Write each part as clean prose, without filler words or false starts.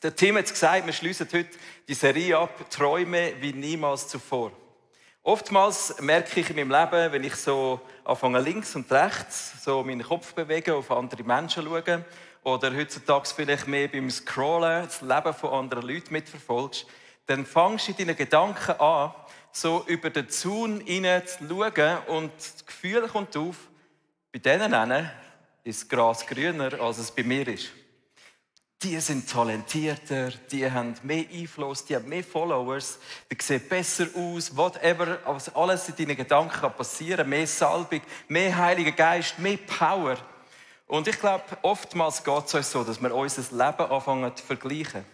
Der Tim hat es gesagt, wir schliessen heute die Serie ab, Träume wie niemals zuvor. Oftmals merke ich in meinem Leben, wenn ich so anfange links und rechts so meinen Kopf bewege, auf andere Menschen schaue oder heutzutage vielleicht mehr beim Scrollen das Leben von anderen Leuten mitverfolgst, dann fängst du in deinen Gedanken an, so über den Zaun hinein zu schauen und das Gefühl kommt auf, bei denen ist das Gras grüner, als es bei mir ist. Die sind talentierter, die haben mehr Einfluss, die haben mehr Followers, die sehen besser aus, whatever, was alles in deinen Gedanken kann passieren, mehr Salbung, mehr Heiliger Geist, mehr Power. Und ich glaube, oftmals geht es uns so, dass wir unser Leben anfangen zu vergleichen.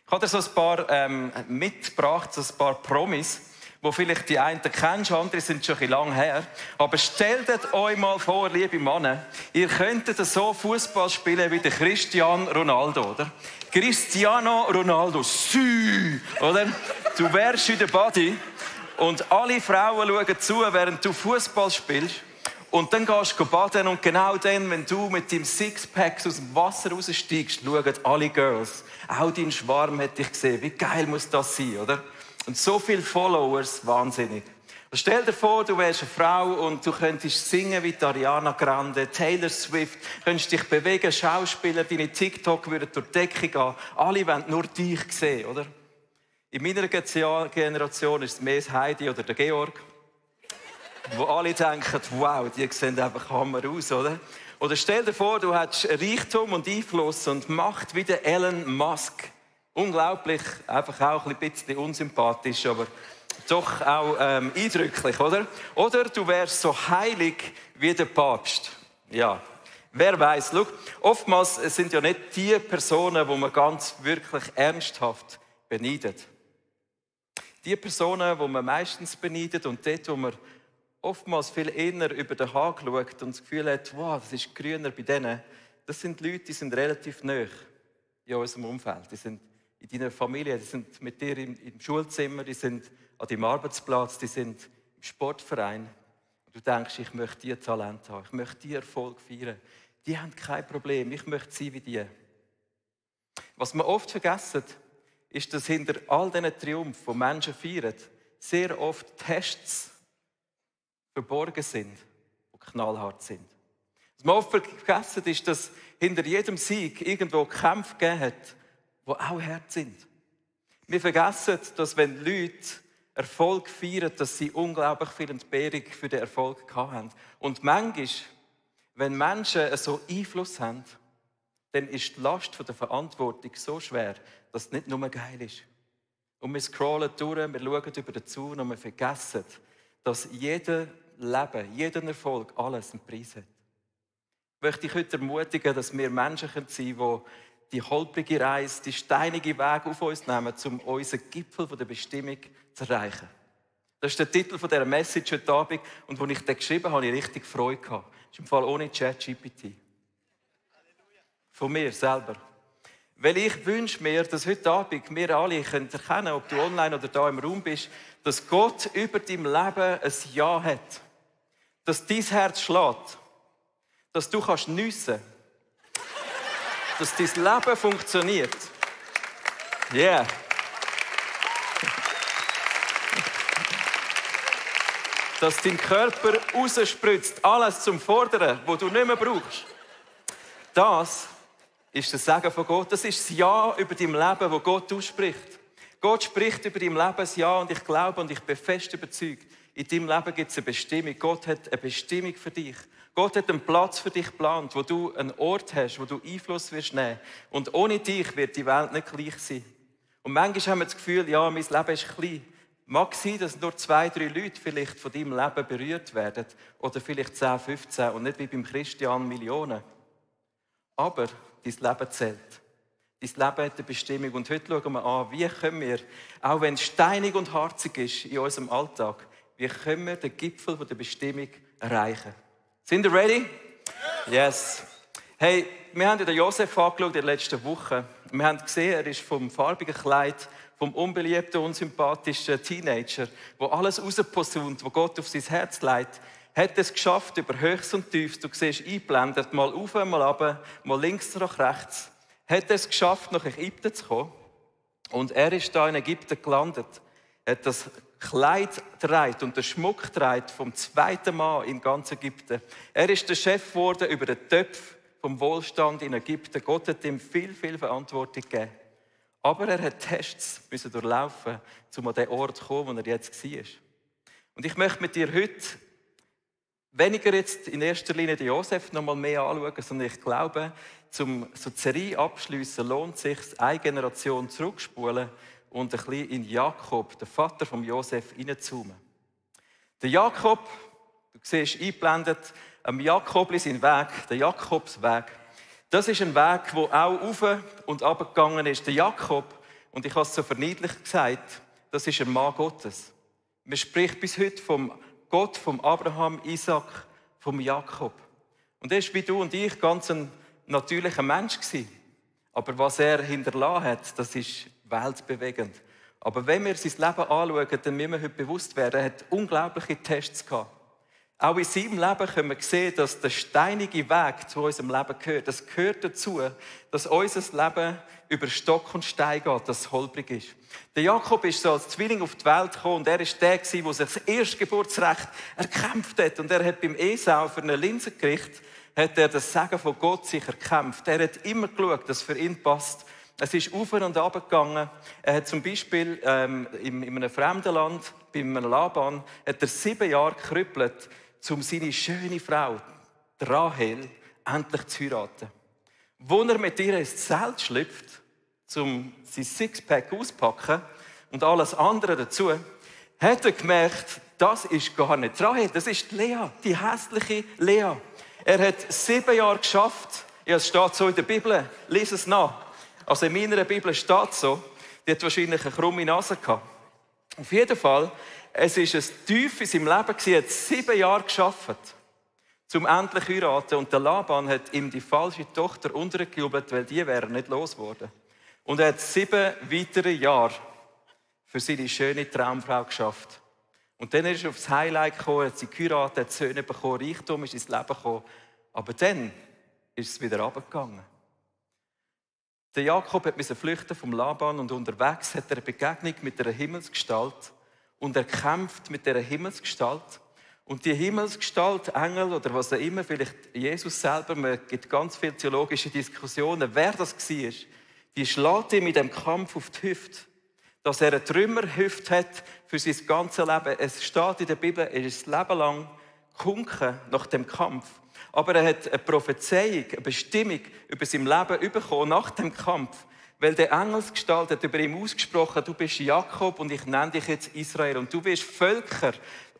Ich habe dir so ein paar mitgebracht, so ein paar Promis, wo vielleicht die einen kennst, andere sind schon ein bisschen lang her. Aber stellt euch mal vor, liebe Männer, ihr könntet so Fußball spielen wie der Cristiano Ronaldo, oder? Cristiano Ronaldo, sü, oder? Du wärst in der Body und alle Frauen schauen zu, während du Fußball spielst. Und dann gehst du baden und genau dann, wenn du mit deinem Sixpack aus dem Wasser raussteigst, schauen alle Girls. Auch dein Schwarm hat dich gesehen. Wie geil muss das sein, oder? Und so viele Followers, wahnsinnig. Und stell dir vor, du wärst eine Frau und du könntest singen wie Ariana Grande, Taylor Swift, könntest dich bewegen, Schauspieler, deine TikTok würden durch die Decke gehen. Alle wollen nur dich sehen, oder? In meiner Generation ist es mehr das Heidi oder der Georg, wo alle denken, wow, die sehen einfach Hammer aus, oder? Oder stell dir vor, du hättest Reichtum und Einfluss und Macht wie der Elon Musk. Unglaublich, einfach auch ein bisschen unsympathisch, aber doch auch eindrücklich, oder? Oder du wärst so heilig wie der Papst. Ja, wer weiß. Schau, oftmals sind ja nicht die Personen, die man ganz wirklich ernsthaft beneidet. Die Personen, die man meistens beneidet und dort, wo man oftmals viel eher über den Haag schaut und das Gefühl hat, wow, das ist grüner bei denen, das sind Leute, die sind relativ nahe in unserem Umfeld. Die sind in deiner Familie, die sind mit dir im Schulzimmer, die sind an deinem Arbeitsplatz, die sind im Sportverein. Und du denkst, ich möchte diese Talente haben, ich möchte diese Erfolg feiern. Die haben kein Problem, ich möchte sein wie die. Was wir oft vergessen, ist, dass hinter all diesen Triumphen, die Menschen feiern, sehr oft Tests verborgen sind, die knallhart sind. Was wir oft vergessen, ist, dass hinter jedem Sieg irgendwo Kämpfe gegeben hat, die auch hart sind. Wir vergessen, dass wenn Leute Erfolg feiern, dass sie unglaublich viel Entbehrung für den Erfolg hatten. Und manchmal, wenn Menschen so Einfluss haben, dann ist die Last der Verantwortung so schwer, dass es nicht nur geil ist. Und wir scrollen durch, wir schauen über den Zaun und wir vergessen, dass jeder Leben, jeder Erfolg alles einen Preis hat. Ich möchte dich heute ermutigen, dass wir Menschen sein können, die die holprige Reise, die steinige Weg auf uns nehmen, um unseren Gipfel der Bestimmung zu erreichen. Das ist der Titel dieser Message heute Abend. Und als ich den geschrieben habe, hatte ich richtig Freude gehabt. Das ist im Fall ohne ChatGPT. Von mir selber. Weil ich wünsche mir, dass heute Abend wir alle erkennen können, ob du online oder da im Raum bist, dass Gott über dein Leben ein Ja hat. Dass dein Herz schlägt. Dass du niessen kannst. Dass dein Leben funktioniert. Yeah. Dass dein Körper rausspritzt, alles zum Fordern, was du nicht mehr brauchst. Das ist das Segen von Gott. Das ist das Ja über dein Leben, das Gott ausspricht. Gott spricht über dein Leben ein Ja und ich glaube und ich bin fest überzeugt, in deinem Leben gibt es eine Bestimmung. Gott hat eine Bestimmung für dich. Gott hat einen Platz für dich geplant, wo du einen Ort hast, wo du Einfluss wirst nehmen. Und ohne dich wird die Welt nicht gleich sein. Und manchmal haben wir das Gefühl, ja, mein Leben ist klein. Mag sein, dass nur 2, 3 Leute vielleicht von deinem Leben berührt werden. Oder vielleicht 10, 15 und nicht wie beim Christian Millionen. Aber dein Leben zählt. Dein Leben hat eine Bestimmung. Und heute schauen wir an, wie können wir, auch wenn es steinig und harzig ist in unserem Alltag, wie können wir den Gipfel der Bestimmung erreichen. Sind ihr ready? Yes. Hey, wir haben den Josef angeschaut in der letzten Woche. Wir haben gesehen, er ist vom farbigen Kleid, vom unbeliebten, unsympathischen Teenager, der alles rausposaunt, wo Gott auf sein Herz legt, hat es geschafft, über Höchst und Tiefst, du siehst eingeblendet, mal rauf, mal runter, mal links nach rechts, hat er es geschafft, nach Ägypten zu kommen. Und er ist da in Ägypten gelandet, hat das Kleid getragen und den Schmuck getragen vom zweiten Mann in ganz Ägypten. Er ist der Chef geworden über den Töpf vom Wohlstand in Ägypten. Gott hat ihm viel, viel Verantwortung gegeben. Aber er hat Tests müssen durchlaufen, um an den Ort zu kommen, wo er jetzt war. Und ich möchte mit dir heute weniger jetzt in erster Linie den Josef noch mal mehr anschauen, sondern ich glaube, zum so die Serie abschliessen, lohnt es sich, eine Generation zurückspulen und ein bisschen in Jakob, den Vater von Josef, hineinzoomen. Der Jakob, du siehst eingeblendet, am Jakob sein Weg, der Jakobsweg. Das ist ein Weg, der auch auf und ab gegangen ist. Der Jakob, und ich habe es so verniedlicht gesagt, das ist ein Mann Gottes. Man spricht bis heute vom Gott, vom Abraham, Isaac, vom Jakob. Und er war wie du und ich ganz ein natürlicher Mensch gewesen. Aber was er hinterlassen hat, das ist weltbewegend. Aber wenn wir sein Leben anschauen, dann müssen wir heute bewusst werden, er hat unglaubliche Tests gehabt. Auch in seinem Leben können wir sehen, dass der steinige Weg zu unserem Leben gehört. Das gehört dazu, dass unser Leben über Stock und Stein geht, dass es holprig ist. Der Jakob ist so als Zwilling auf die Welt gekommen und er ist der, der sich das Erstgeburtsrecht erkämpft hat. Und er hat beim Esau für eine Linse gekriegt, hat er das Segen von Gott sich erkämpft. Er hat immer geschaut, dass es für ihn passt. Es ist auf und ab gegangen. Er hat zum Beispiel in einem fremden Land, bei einem Laban, hat er 7 Jahre gekrüppelt, um seine schöne Frau, Rahel, endlich zu heiraten. Als er mit ihr ins Zelt schlüpft, um sein Sixpack auszupacken und alles andere dazu, hat er gemerkt, das ist gar nicht Rahel, das ist Lea, die hässliche Lea. Er hat 7 Jahre geschafft, ja, es steht so in der Bibel, lies es nach. Also in meiner Bibel steht so, die hat wahrscheinlich eine krumme Nase gehabt. Auf jeden Fall, es war ein Tief in seinem Leben, er hat 7 Jahre gearbeitet, um endlich zu heiraten. Und der Laban hat ihm die falsche Tochter untergejubelt, weil die wäre nicht losgeworden. Und er hat 7 weitere Jahre für seine schöne Traumfrau geschafft. Und dann ist er aufs Highlight gekommen, hat sie geheiratet, hat Söhne bekommen, Reichtum ist ins Leben gekommen. Aber dann ist es wieder runtergegangen. Der Jakob musste flüchten vom Laban und unterwegs hat er eine Begegnung mit einer Himmelsgestalt und er kämpft mit dieser Himmelsgestalt. Und die Himmelsgestalt, Engel oder was auch immer, vielleicht Jesus selber, man gibt ganz viele theologische Diskussionen, wer das war, die schlägt ihm in diesem Kampf auf die Hüfte, dass er eine Trümmerhüfte hat für sein ganzes Leben. Es steht in der Bibel, er ist das Leben lang gesunken nach dem Kampf. Aber er hat eine Prophezeiung, eine Bestimmung über sein Leben bekommen nach dem Kampf. Weil der Engelsgestalt hat über ihn ausgesprochen, du bist Jakob und ich nenne dich jetzt Israel. Und du wirst Völker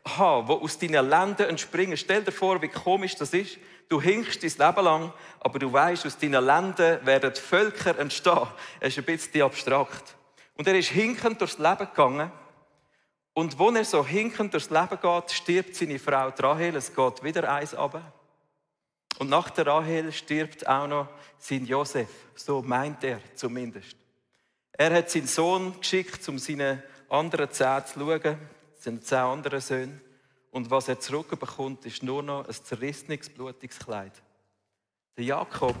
haben, die aus deinen Ländern entspringen. Stell dir vor, wie komisch das ist. Du hinkst dein Leben lang, aber du weißt, aus deinen Ländern werden Völker entstehen. Es ist ein bisschen abstrakt. Und er ist hinkend durchs Leben gegangen. Und wo er so hinkend durchs Leben geht, stirbt seine Frau Rahel. Es geht wieder eins runter. Und nach der Rahel stirbt auch noch sein Josef. So meint er zumindest. Er hat seinen Sohn geschickt, um seine anderen 10 zu schauen, seine 10 anderen Söhne. Und was er zurückbekommt, ist nur noch ein zerrissenes, blutiges Kleid. Der Jakob,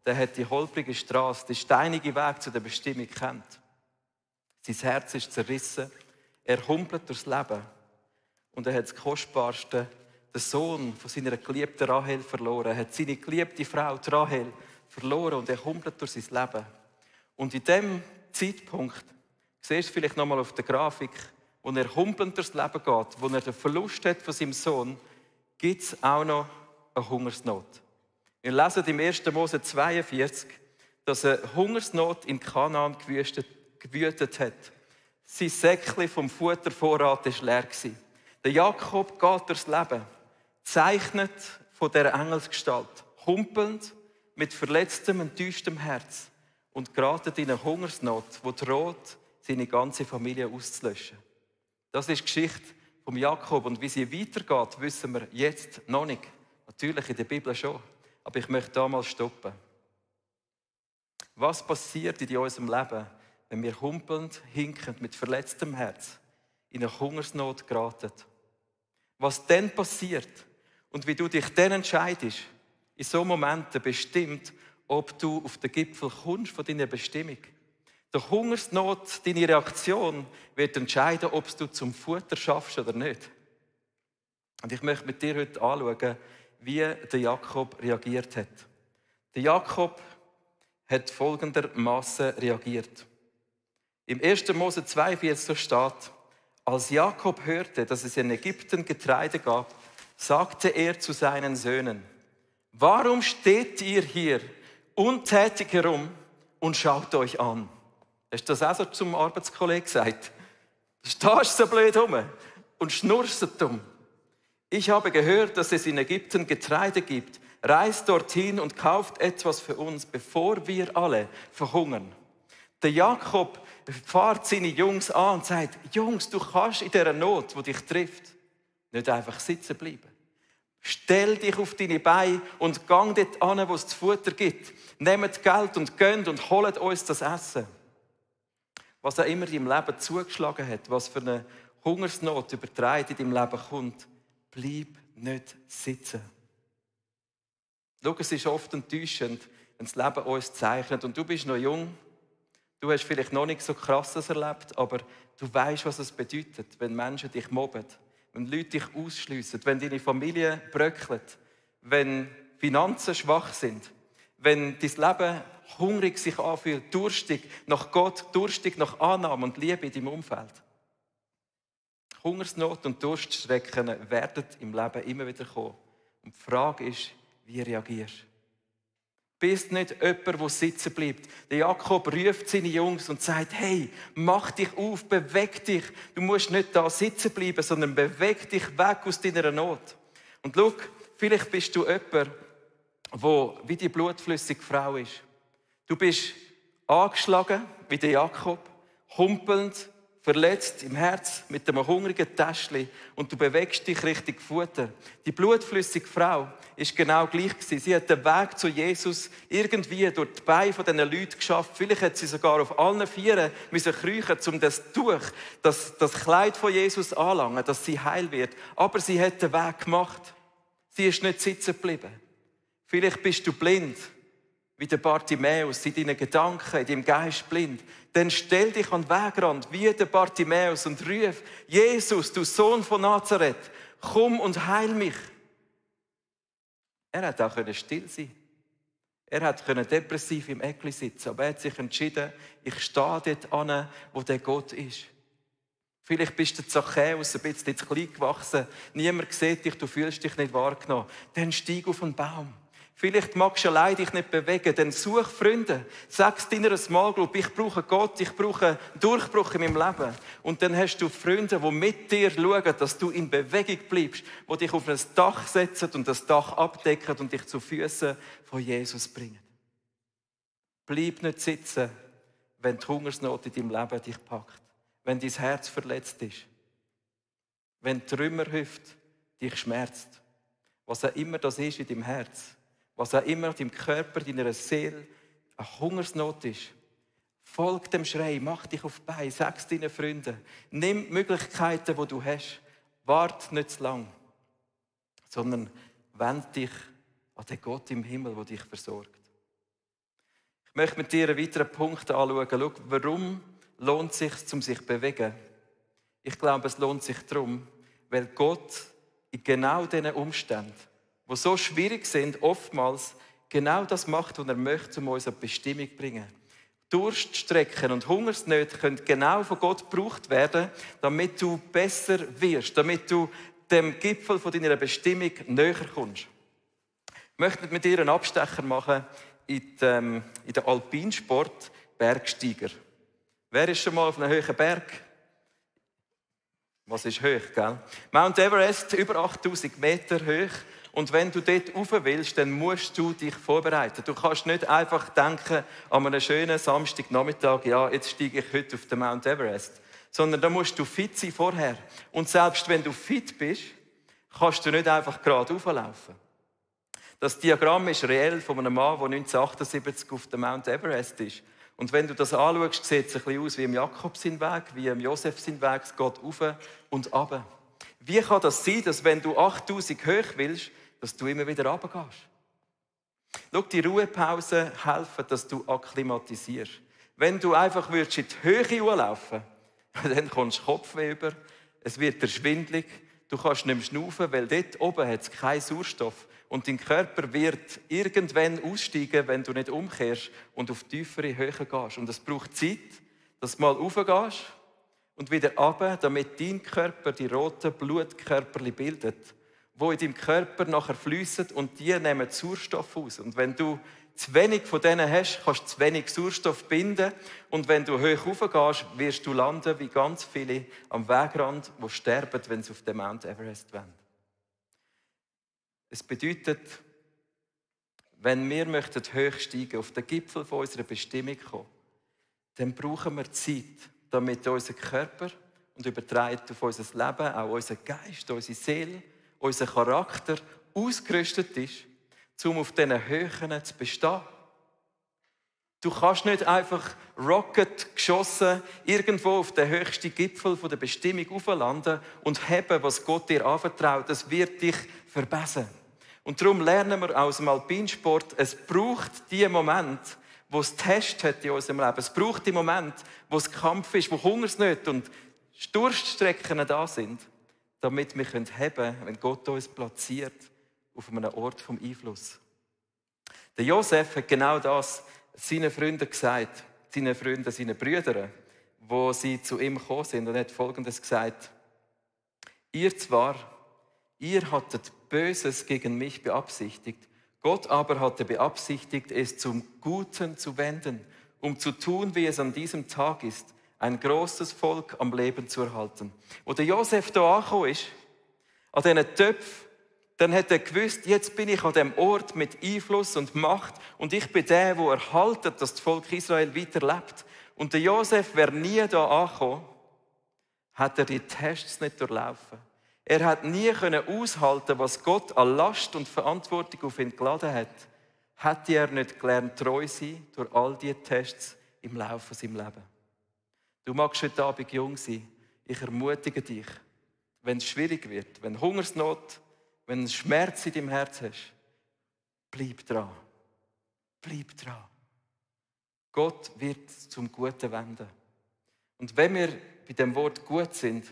der hat die holprige Straße, den steinigen Weg zu der Bestimmung kennt. Sein Herz ist zerrissen. Er humpelt durchs Leben. Und er hat das Kostbarste, den Sohn von seiner geliebten Rahel verloren. Er hat seine geliebte Frau, die Rahel, verloren und er humpelt durch sein Leben. Und in diesem Zeitpunkt, siehst du vielleicht nochmal auf der Grafik, wo er humpelnd durchs Leben geht, wo er den Verlust hat von seinem Sohn, gibt es auch noch eine Hungersnot. Wir lesen im 1. Mose 42, dass eine Hungersnot in Kanaan gewütet hat. Sein Säckchen vom Futtervorrat war leer. Der Jakob geht durchs Leben, zeichnet von dieser Engelsgestalt, humpelnd, mit verletztem, enttäuschtem Herz und geratet in eine Hungersnot, die droht, seine ganze Familie auszulöschen. Das ist die Geschichte von Jakob und wie sie weitergeht, wissen wir jetzt noch nicht. Natürlich in der Bibel schon, aber ich möchte da mal stoppen. Was passiert in unserem Leben, wenn wir humpelnd, hinkend, mit verletztem Herz in eine Hungersnot geraten? Was dann passiert und wie du dich dann entscheidest, in so Momenten bestimmt, ob du auf den Gipfel kommst von deiner Bestimmung. Die Hungersnot, deine Reaktion, wird entscheiden, ob du zum Futter schaffst oder nicht. Und ich möchte mit dir heute anschauen, wie der Jakob reagiert hat. Der Jakob hat folgendermaßen reagiert. Im 1. Mose 42 steht, als Jakob hörte, dass es in Ägypten Getreide gab, sagte er zu seinen Söhnen, warum steht ihr hier untätig herum und schaut euch an? Hast du das auch so zum Arbeitskollegen gesagt? Du stehst so blöd rum und schnurrst dumm. Ich habe gehört, dass es in Ägypten Getreide gibt. Reist dorthin und kauft etwas für uns, bevor wir alle verhungern. Der Jakob fährt seine Jungs an und sagt, Jungs, du kannst in dieser Not, die dich trifft, nicht einfach sitzen bleiben. Stell dich auf deine Beine und gang dort an, wo es zu Futter gibt. Nehmt Geld und gönnt und holt uns das Essen. Was auch immer in deinem Leben zugeschlagen hat, was für eine Hungersnot übertreibt in deinem Leben kommt, bleib nicht sitzen. Schau, es ist oft enttäuschend, wenn das Leben uns zeichnet. Und du bist noch jung, du hast vielleicht noch nicht so Krasses erlebt, aber du weißt, was es bedeutet, wenn Menschen dich mobben, wenn Leute dich ausschliessen, wenn deine Familie bröckelt, wenn Finanzen schwach sind, wenn dein Leben hungrig sich anfühlt, durstig nach Gott, durstig nach Annahme und Liebe in deinem Umfeld. Hungersnot und Durststrecken werden im Leben immer wieder kommen. Und die Frage ist, wie reagierst du? Bist nicht jemand, der sitzen bleibt. Der Jakob ruft seine Jungs und sagt, hey, mach dich auf, beweg dich. Du musst nicht da sitzen bleiben, sondern beweg dich weg aus deiner Not. Und schau, vielleicht bist du jemand, der wie die blutflüssige Frau ist. Du bist angeschlagen, wie der Jakob, humpelnd, verletzt im Herz, mit einem hungrigen Täschchen und du bewegst dich Richtung Futter. Die blutflüssige Frau ist genau gleich gewesen. Sie hat den Weg zu Jesus irgendwie durch die Beine von diesen Leuten geschafft. Vielleicht hat sie sogar auf allen Vieren müssen kriechen, um das Tuch, das Kleid von Jesus anlangen, dass sie heil wird. Aber sie hat den Weg gemacht. Sie ist nicht sitzen geblieben. Vielleicht bist du blind, wie der Bartimäus, in deinen Gedanken, in deinem Geist blind. Dann stell dich an den Wegrand, wie der Bartimäus, und ruf, Jesus, du Sohn von Nazareth, komm und heil mich. Er hätte auch still sein können. Er hätte depressiv im Eckli sitzen, aber er hat sich entschieden, ich stehe dort an, wo der Gott ist. Vielleicht bist du Zachäus ein bisschen zu klein gewachsen, niemand sieht dich, du fühlst dich nicht wahrgenommen. Dann steig auf einen Baum. Vielleicht magst du allein dich nicht bewegen, dann such Freunde. Sag es deiner Small Group, ich brauche Gott, ich brauche einen Durchbruch in meinem Leben. Und dann hast du Freunde, die mit dir schauen, dass du in Bewegung bleibst, die dich auf ein Dach setzen und das Dach abdecken und dich zu Füßen von Jesus bringen. Bleib nicht sitzen, wenn die Hungersnot in deinem Leben dich packt, wenn dein Herz verletzt ist, wenn die Trümmerhüfte dich schmerzt, was auch immer das ist in deinem Herz. Was auch immer deinem Körper, deiner Seele eine Hungersnot ist, folg dem Schrei, mach dich auf die Beine, sag es deinen Freunden. Nimm die Möglichkeiten, die du hast. Wart nicht zu lang, sondern wend dich an den Gott im Himmel, der dich versorgt. Ich möchte mit dir einen weiteren Punkt anschauen. Schau, warum lohnt es sich, um sich zu bewegen? Ich glaube, es lohnt sich darum, weil Gott in genau diesen Umständen, die so schwierig sind, oftmals genau das macht, was er möchte, um uns eine Bestimmung zu bringen. Durststrecken und Hungersnöte können genau von Gott gebraucht werden, damit du besser wirst, damit du dem Gipfel von deiner Bestimmung näher kommst. Ich möchte mit dir einen Abstecher machen in den Alpinsport Bergsteiger. Wer ist schon mal auf einem hohen Berg? Was ist hoch, gell? Mount Everest, über 8000 Meter hoch. Und wenn du dort rauf willst, dann musst du dich vorbereiten. Du kannst nicht einfach denken, an einem schönen Samstagnachmittag, ja, jetzt steige ich heute auf den Mount Everest. Sondern da musst du fit sein vorher. Und selbst wenn du fit bist, kannst du nicht einfach gerade rauflaufen. Das Diagramm ist reell von einem Mann, der 1978 auf dem Mount Everest ist. Und wenn du das anschaust, sieht es ein bisschen aus wie im Jakob sein Weg, wie im Josef sein Weg. Es geht rauf und runter. Wie kann das sein, dass wenn du 8000 hoch willst, dass du immer wieder runtergehst? Schau, die Ruhepausen helfen, dass du akklimatisierst. Wenn du einfach in die Höhe laufen würdest, dann kommst du Kopfweh über, es wird dir schwindelig, du kannst nicht mehr schnaufen, weil dort oben hat es keinen Sauerstoff. Und dein Körper wird irgendwann aussteigen, wenn du nicht umkehrst und auf tiefere Höhe gehst. Und es braucht Zeit, dass du mal raufgehst und wieder runter, damit dein Körper die roten Blutkörperchen bildet, die in deinem Körper nachher fliessen und die nehmen Sauerstoff aus. Und wenn du zu wenig von denen hast, kannst du zu wenig Sauerstoff binden. Und wenn du hoch raufgehst, wirst du landen wie ganz viele am Wegrand, die sterben, wenn sie auf den Mount Everest wollen. Es bedeutet, wenn wir hoch steigen, auf den Gipfel von unserer Bestimmung kommen, dann brauchen wir Zeit, damit unser Körper und übertragen auf unser Leben, auch unser Geist, unsere Seele, unser Charakter ausgerüstet ist, um auf diesen Höhen zu bestehen. Du kannst nicht einfach Rocket geschossen irgendwo auf den höchsten Gipfel der Bestimmung auflanden und haben, was Gott dir anvertraut. Das wird dich verbessern. Und darum lernen wir aus dem Alpinsport, es braucht die Moment, wo es Test hat in unserem Leben. Es braucht die Moment, wo es Kampf ist, wo Hungersnöte und Durststrecken da sind, damit wir haben, wenn Gott uns platziert auf einem Ort vom Einfluss. Der Josef hat genau das seinen Freunden gesagt, seinen Brüdern, wo sie zu ihm gekommen sind, und er hat Folgendes gesagt: Ihr hattet Böses gegen mich beabsichtigt, Gott aber hatte beabsichtigt, es zum Guten zu wenden, um zu tun, wie es an diesem Tag ist, ein großes Volk am Leben zu erhalten. Wo der Josef hier angekommen ist, an diesen Töpfen, dann hat er gewusst, jetzt bin ich an dem Ort mit Einfluss und Macht und ich bin der, der erhaltet, dass das Volk Israel weiterlebt. Und der Josef wäre nie da angekommen, hat er die Tests nicht durchlaufen. Er hat nie aushalten, was Gott an Last und Verantwortung auf ihn geladen hat. Hätte er nicht gelernt, treu sein durch all diese Tests im Laufe seines Lebens. Du magst heute Abend jung sein. Ich ermutige dich, wenn es schwierig wird, wenn Hungersnot, wenn du Schmerz in deinem Herz hast, bleib dran. Bleib dran. Gott wird zum Guten wenden. Und wenn wir bei dem Wort gut sind,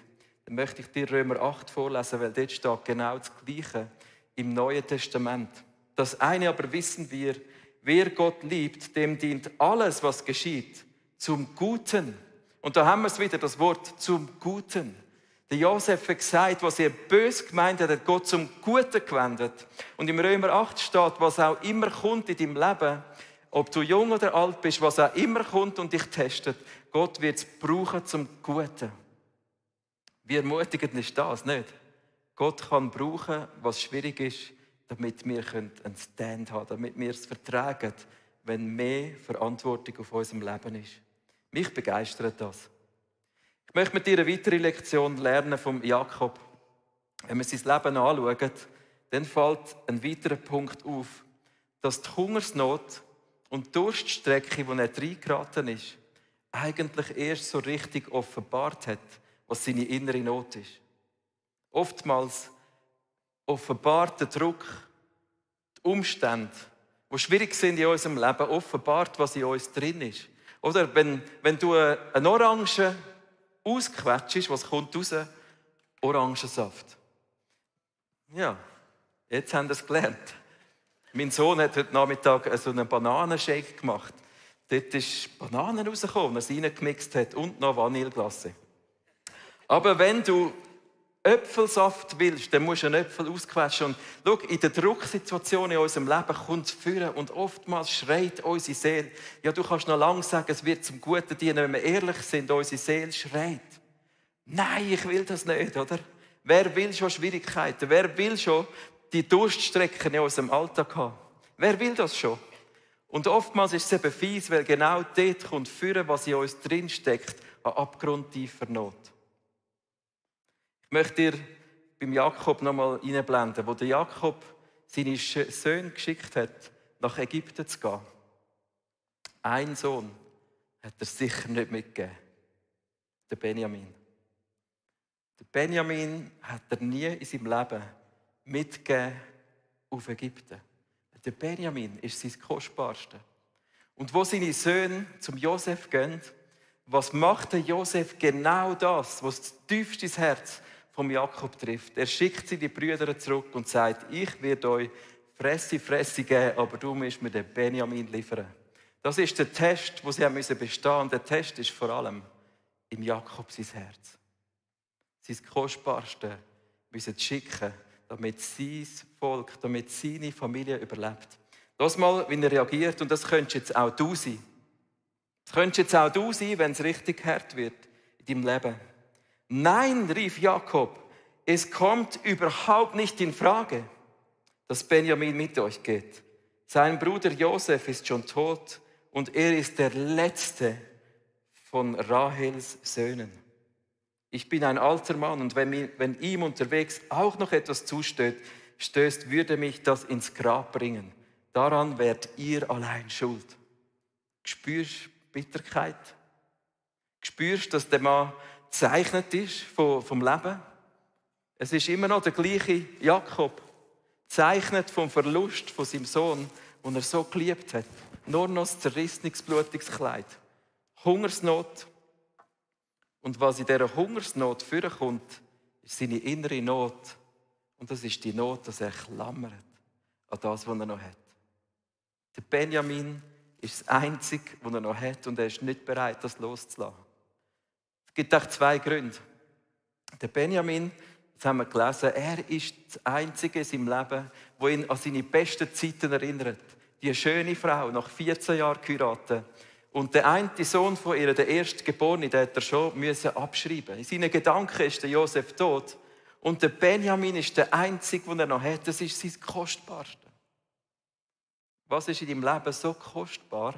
dann möchte ich dir Römer 8 vorlesen, weil dort steht genau das Gleiche im Neuen Testament. Das eine aber wissen wir, wer Gott liebt, dem dient alles, was geschieht, zum Guten. Und da haben wir es wieder, das Wort zum Guten. Der Josef hat gesagt, was er böse gemeint hat, hat Gott zum Guten gewendet. Und im Römer 8 steht, was auch immer kommt in deinem Leben, ob du jung oder alt bist, was auch immer kommt und dich testet, Gott wird es brauchen zum Guten. Wie ermutigend ist das, nicht? Gott kann brauchen, was schwierig ist, damit wir einen Stand haben, damit wir es vertragen, wenn mehr Verantwortung auf unserem Leben ist. Mich begeistert das. Ich möchte mit dir eine weitere Lektion lernen vom Jakob. Wenn wir sein Leben anschauen, dann fällt ein weiterer Punkt auf, dass die Hungersnot und die Durststrecke, wo er reingeraten ist, eigentlich erst so richtig offenbart hat, was seine innere Not ist. Oftmals offenbart der Druck, die Umstände, die schwierig sind in unserem Leben, offenbart, was in uns drin ist. Oder wenn du eine Orange ausquetschst, was kommt raus? Orangensaft. Ja, jetzt haben wir es gelernt. Mein Sohn hat heute Nachmittag so einen Bananenshake gemacht. Dort ist Bananen rausgekommen, als er reingemixt hat und noch Vanilleglasse. Aber wenn du Äpfelsaft willst, dann musst du einen Äpfel ausquetschen. Und schau, in der Drucksituation in unserem Leben kommt es führen und oftmals schreit unsere Seele. Ja, du kannst noch lange sagen, es wird zum Guten dienen, wenn wir ehrlich sind, unsere Seele schreit. Nein, ich will das nicht, oder? Wer will schon Schwierigkeiten? Wer will schon die Durststrecken in unserem Alltag haben? Wer will das schon? Und oftmals ist es eben fies, weil genau dort kommt führen, was in uns drin steckt, an abgrundtiefer Not. Ich möchte dir beim Jakob noch mal einblenden, wo der Jakob seine Söhne geschickt hat, nach Ägypten zu gehen. Ein Sohn hat er sicher nicht mitgegeben. Der Benjamin. Der Benjamin hat er nie in seinem Leben mitgegeben auf Ägypten. Der Benjamin ist sein Kostbarste. Und wo seine Söhne zum Josef gehen, was macht der Josef? Genau das, was das tiefste Herz vom Jakob trifft. Er schickt seine Brüder zurück und sagt, ich werde euch Fresse geben, aber du musst mir den Benjamin liefern. Das ist der Test, den sie bestehen mussten. Und der Test ist vor allem im Jakob sein Herz. Sein Kostbarste müssen schicken, damit sein Volk, damit seine Familie überlebt. Lass mal, wie er reagiert, und das könntest jetzt auch du sein. Das könntest jetzt auch du sein, wenn es richtig hart wird in deinem Leben. Nein, rief Jakob, es kommt überhaupt nicht in Frage, dass Benjamin mit euch geht. Sein Bruder Josef ist schon tot und er ist der letzte von Rahels Söhnen. Ich bin ein alter Mann und wenn ihm unterwegs auch noch etwas zustößt, würde mich das ins Grab bringen. Daran wärt ihr allein schuld. Spürst du Bitterkeit? Spürst du, dass der Mann gezeichnet ist vom Leben? Es ist immer noch der gleiche Jakob, gezeichnet vom Verlust von seinem Sohn, den er so geliebt hat. Nur noch ein zerrissenes, blutiges Kleid. Hungersnot. Und was in dieser Hungersnot vorkommt, ist seine innere Not. Und das ist die Not, dass er klammert an das, was er noch hat. Der Benjamin ist das Einzige, was er noch hat, und er ist nicht bereit, das loszulassen. Es gibt auch zwei Gründe. Der Benjamin, das haben wir gelesen, er ist das Einzige in seinem Leben, das ihn an seine besten Zeiten erinnert. Die schöne Frau, nach 14 Jahren geheiratet. Und der eine Sohn von ihr, der Erstgeborene, den hat er schon abschreiben. In seinen Gedanken ist der Josef tot. Und der Benjamin ist der Einzige, den er noch hat. Das ist sein Kostbarste. Was ist in deinem Leben so kostbar,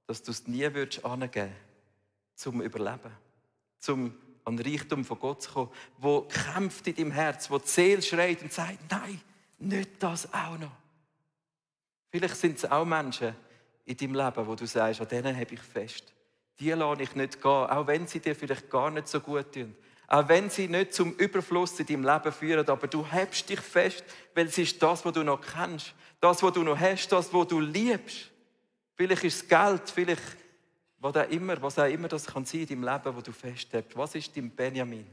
dass du es nie angeben würdest, zum Überleben, zum an den Reichtum von Gott zu kommen, wo kämpft in deinem Herz, wo die Seele schreit und sagt, nein, nicht das auch noch. Vielleicht sind es auch Menschen in deinem Leben, wo du sagst, an denen habe ich fest. Die lasse ich nicht gehen, auch wenn sie dir vielleicht gar nicht so gut tun. Auch wenn sie nicht zum Überfluss in deinem Leben führen, aber du hebst dich fest, weil es ist das, was du noch kennst, das, was du noch hast, das, was du liebst. Vielleicht ist es Geld, vielleicht was auch immer das kann sein in deinem Leben, wo du festhältst. Was ist dein Benjamin?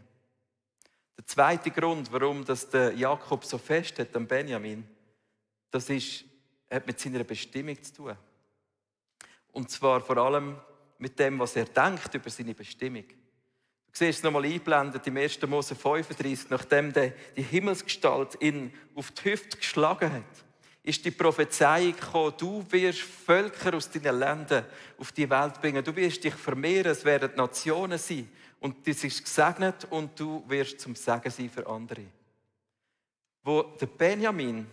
Der zweite Grund, warum das der Jakob so fest hat am Benjamin, hat mit seiner Bestimmung zu tun. Und zwar vor allem mit dem, was er denkt über seine Bestimmung. Du siehst es nochmal eingeblendet im 1. Mose 35, nachdem die Himmelsgestalt ihn auf die Hüfte geschlagen hat, ist die Prophezeiung gekommen, du wirst Völker aus deinen Ländern auf die Welt bringen. Du wirst dich vermehren, es werden Nationen sein. Und das ist gesegnet und du wirst zum Segen sein für andere. Wo der Benjamin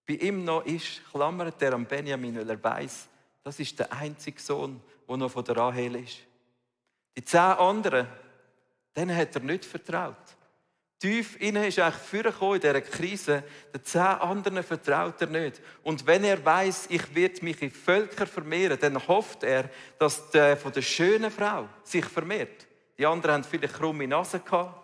bei ihm noch ist, klammert er an Benjamin, weil er weiss, das ist der einzige Sohn, der noch von der Rahel ist. Die 10 anderen, denen hat er nicht vertraut. Tief innen ist eigentlich vorgekommen in dieser Krise, den 10 anderen vertraut er nicht. Und wenn er weiss, ich werde mich in Völker vermehren, dann hofft er, dass der von der schönen Frau sich vermehrt. Die anderen haben vielleicht krumme Nase gehabt.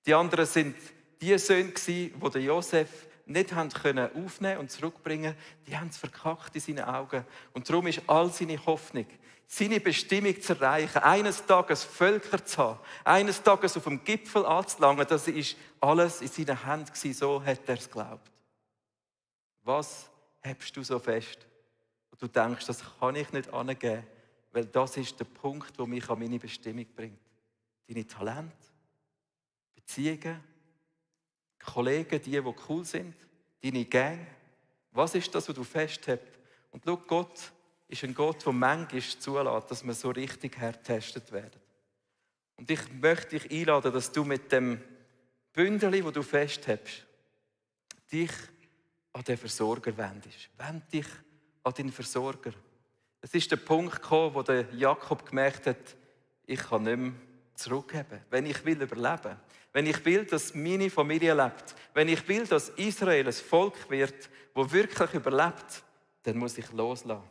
Die anderen sind die Söhne, die den Josef nicht aufnehmen und zurückbringen konnten. Die haben es verkackt in seinen Augen. Und darum ist all seine Hoffnung, seine Bestimmung zu erreichen, eines Tages Völker zu haben, eines Tages auf dem Gipfel anzulangen, das ist alles in seinen Händen gewesen, so hat er es geglaubt. Was hebst du so fest? Und du denkst, das kann ich nicht angeben, weil das ist der Punkt, der mich an meine Bestimmung bringt. Deine Talente, Beziehungen, Kollegen, die cool sind, deine Gang. Was ist das, was du festhältst? Und schau, Gott ist ein Gott, der manchmal zulässt, dass wir so richtig hergetestet werden. Und ich möchte dich einladen, dass du mit dem Bündeli, das du festhältst, dich an den Versorger wendest. Wend dich an den Versorger. Es ist der Punkt gekommen, wo der Jakob gemerkt hat, ich kann nicht mehr zurückgeben. Wenn ich will überleben, wenn ich will, dass meine Familie lebt, wenn ich will, dass Israel ein Volk wird, das wirklich überlebt, dann muss ich loslassen.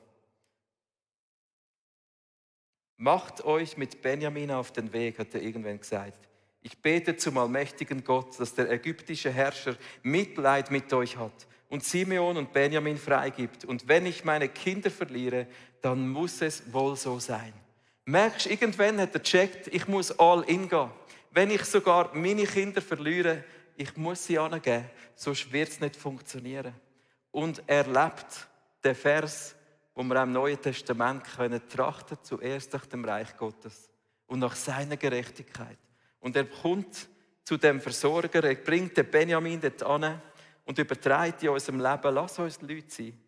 Macht euch mit Benjamin auf den Weg, hat er irgendwann gesagt. Ich bete zum allmächtigen Gott, dass der ägyptische Herrscher Mitleid mit euch hat und Simeon und Benjamin freigibt. Und wenn ich meine Kinder verliere, dann muss es wohl so sein. Merkst du, irgendwann hat er gecheckt, ich muss all in gehen. Wenn ich sogar meine Kinder verliere, ich muss sie angeben, sonst wird es nicht funktionieren. Und er lebt den Vers, wo wir im Neuen Testament können trachten, zuerst nach dem Reich Gottes und nach seiner Gerechtigkeit. Und er kommt zu dem Versorger, er bringt den Benjamin dort an und überträgt in unserem Leben, lass uns Leute sein,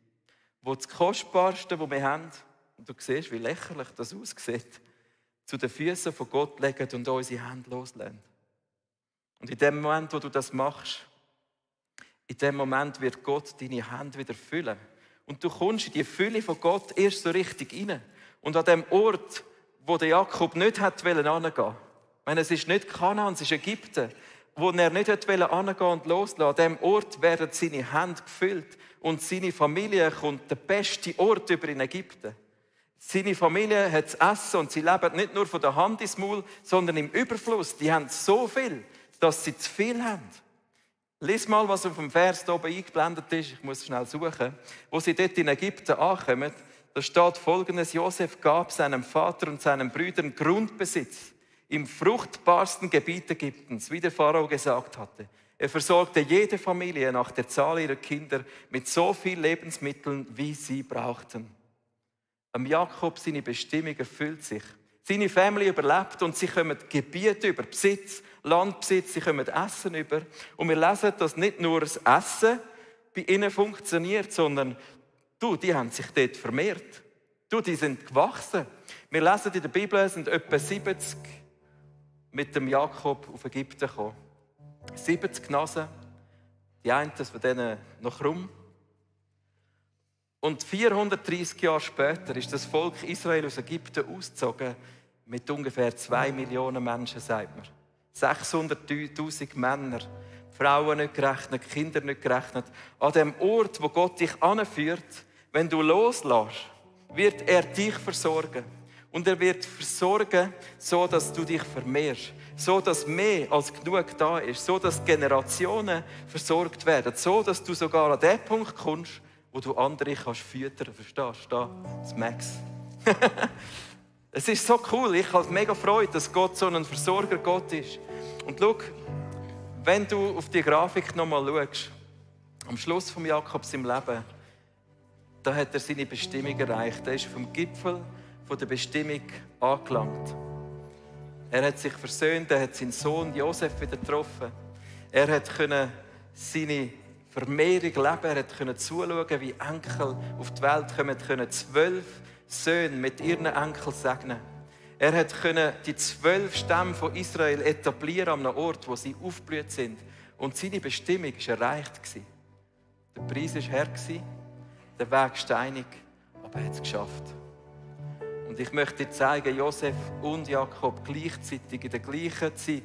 die das Kostbarste, was wir haben, und du siehst, wie lächerlich das aussieht, zu den Füßen von Gott legen und unsere Hände loslassen. Und in dem Moment, wo du das machst, in dem Moment wird Gott deine Hände wieder füllen. Und du kommst in die Fülle von Gott erst so richtig rein. Und an dem Ort, wo der Jakob nicht hingehen wollte, ich meine, es ist nicht Kanaan, es ist Ägypten, wo er nicht hingehen und loslassen. An diesem Ort werden seine Hände gefüllt und seine Familie kommt der beste Ort über in Ägypten. Seine Familie hat zu essen und sie leben nicht nur von der Hand ins Maul, sondern im Überfluss. Die haben so viel, dass sie zu viel haben. Lies mal, was auf dem Vers hier oben eingeblendet ist. Ich muss schnell suchen. Wo sie dort in Ägypten ankommen, da steht Folgendes: Josef gab seinem Vater und seinen Brüdern Grundbesitz im fruchtbarsten Gebiet Ägyptens, wie der Pharao gesagt hatte. Er versorgte jede Familie nach der Zahl ihrer Kinder mit so viel Lebensmitteln, wie sie brauchten. Am Jakob seine Bestimmung erfüllt sich. Seine Familie überlebt und sie kommen Gebiete über, Besitz, Landbesitz, sie kommen Essen über. Und wir lesen, dass nicht nur das Essen bei ihnen funktioniert, sondern die haben sich dort vermehrt. Die sind gewachsen. Wir lesen in der Bibel, es sind etwa 70 mit dem Jakob auf Ägypten gekommen. 70 Nasen, die einen von denen noch krumm. Und 430 Jahre später ist das Volk Israel aus Ägypten ausgezogen mit ungefähr 2 Millionen Menschen, sagt man. 600'000 Männer, Frauen nicht gerechnet, Kinder nicht gerechnet. An dem Ort, wo Gott dich anführt, wenn du loslässt, wird er dich versorgen. Und er wird versorgen, so dass du dich vermehrst. So dass mehr als genug da ist. So dass Generationen versorgt werden. So dass du sogar an den Punkt kommst, wo du andere kannst füttern. Verstehst du? Das Max. Es ist so cool. Ich habe mega Freude, dass Gott so ein Versorger-Gott ist. Und schau, wenn du auf die Grafik nochmal schaust, am Schluss von Jakobs im Leben, da hat er seine Bestimmung erreicht. Er ist vom Gipfel von der Bestimmung angelangt. Er hat sich versöhnt, er hat seinen Sohn Josef wieder getroffen. Er hat seine Vermehrung leben, er konnte zuschauen, wie Enkel auf die Welt kommen, können 12 Söhne mit ihren Enkeln segnen. Er konnte die 12 Stämme von Israel etablieren an einem Ort, wo sie aufgeblüht sind. Und seine Bestimmung war erreicht. Der Preis war her, der Weg steinig, aber er hat es geschafft. Und ich möchte dir zeigen, Josef und Jakob gleichzeitig, in der gleichen Zeit,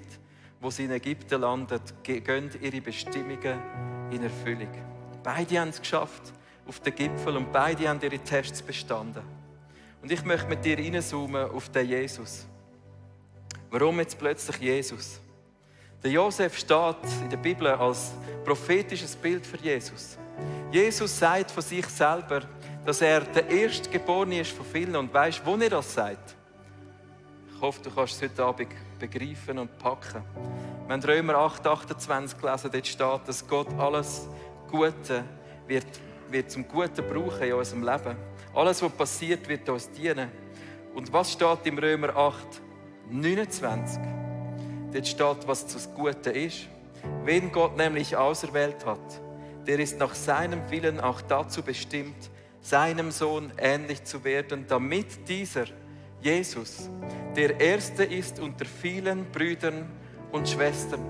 wo sie in Ägypten landen, gehen ihre Bestimmungen in Erfüllung. Beide haben es geschafft auf den Gipfel und beide haben ihre Tests bestanden. Und ich möchte mit dir reinzoomen auf den Jesus. Warum jetzt plötzlich Jesus? Der Josef steht in der Bibel als prophetisches Bild für Jesus. Jesus sagt von sich selber, dass er der Erstgeborene ist von vielen. Und weisst, wo er das sagt? Ich hoffe, du kannst es heute Abend begreifen und packen. Wir haben Römer 8,28 gelesen, dort steht, dass Gott alles Gute wird zum Guten brauchen in unserem Leben. Alles, was passiert, wird uns dienen. Und was steht im Römer 8,29? Dort steht, was das Gute ist. Wen Gott nämlich auserwählt hat, der ist nach seinem Willen auch dazu bestimmt, seinem Sohn ähnlich zu werden, damit dieser, Jesus, der Erste ist unter vielen Brüdern und Schwestern.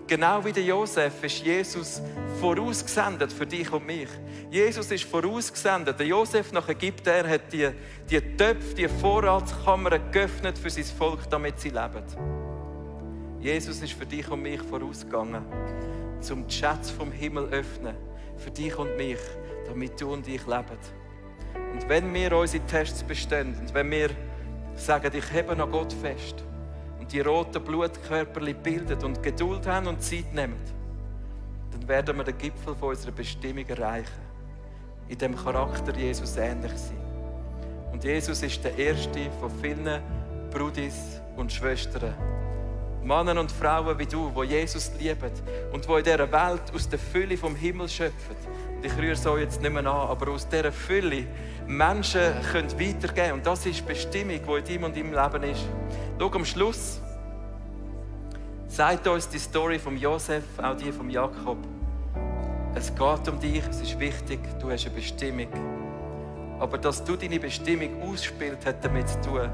Genau wie der Josef ist Jesus vorausgesendet für dich und mich. Jesus ist vorausgesendet. Der Josef nach Ägypten, er hat die Töpfe, die Vorratskammern geöffnet für sein Volk, damit sie leben. Jesus ist für dich und mich vorausgegangen, um die Schätze vom Himmel zu öffnen, für dich und mich, damit du und ich leben. Und wenn wir unsere Tests bestehen und wenn wir sagen, ich hebe an Gott fest und die roten Blutkörperchen bilden und Geduld haben und Zeit nehmen, dann werden wir den Gipfel von unserer Bestimmung erreichen. In dem Charakter Jesus ähnlich sein. Und Jesus ist der erste von vielen Brudis und Schwestern. Männer und Frauen wie du, die Jesus lieben und die in dieser Welt aus der Fülle vom Himmel schöpfen. Und ich rühre so jetzt nicht mehr an, aber aus dieser Fülle Menschen können weitergeben. Und das ist die Bestimmung, die in deinem und deinem Leben ist. Schau, am Schluss sagt uns die Story von Josef, auch die von Jakob. Es geht um dich, es ist wichtig, du hast eine Bestimmung. Aber dass du deine Bestimmung ausspielst, hat damit zu tun,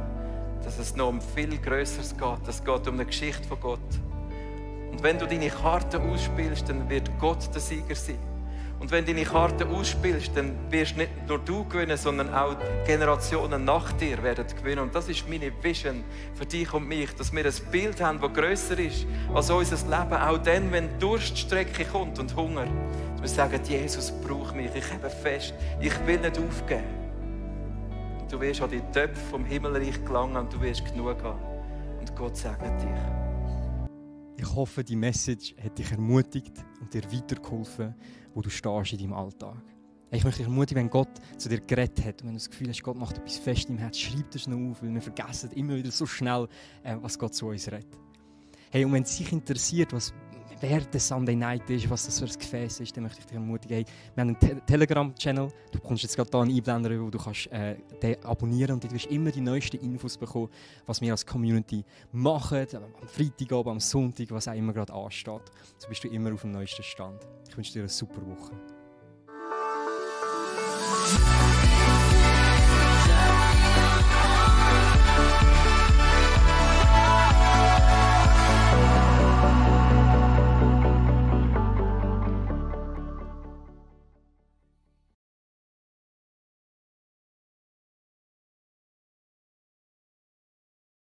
dass es noch um viel Größeres geht. Es geht um eine Geschichte von Gott. Und wenn du deine Karte ausspielst, dann wird Gott der Sieger sein. Und wenn du deine Karte ausspielst, dann wirst nicht nur du gewinnen, sondern auch Generationen nach dir werden gewinnen. Und das ist meine Vision für dich und mich, dass wir ein Bild haben, das grösser ist als unser Leben. Auch dann, wenn Durststrecke kommt und Hunger. Dass wir sagen, Jesus braucht mich, ich habe fest, ich will nicht aufgeben. Und du wirst an die Töpfe vom Himmelreich gelangen und du wirst genug haben. Und Gott segnet dich. Ich hoffe, die Message hat dich ermutigt und dir weitergeholfen, wo du stehst in deinem Alltag. Ich möchte dich ermutigen, wenn Gott zu dir geredet hat und wenn du das Gefühl hast, Gott macht etwas fest im Herz, schreib das noch auf, weil wir vergessen immer wieder so schnell, was Gott zu uns redet. Hey, und wenn es dich interessiert, wer der Sunday Night ist, was das für ein Gefäß ist, dann möchte ich dich ermutigen, hey, wir haben einen Telegram-Channel, du bekommst jetzt gerade hier einen Einblender, wo du kannst den abonnieren und du wirst immer die neuesten Infos bekommen, was wir als Community machen, am Freitagabend, am Sonntag, was auch immer gerade ansteht. So bist du immer auf dem neuesten Stand. Ich wünsche dir eine super Woche.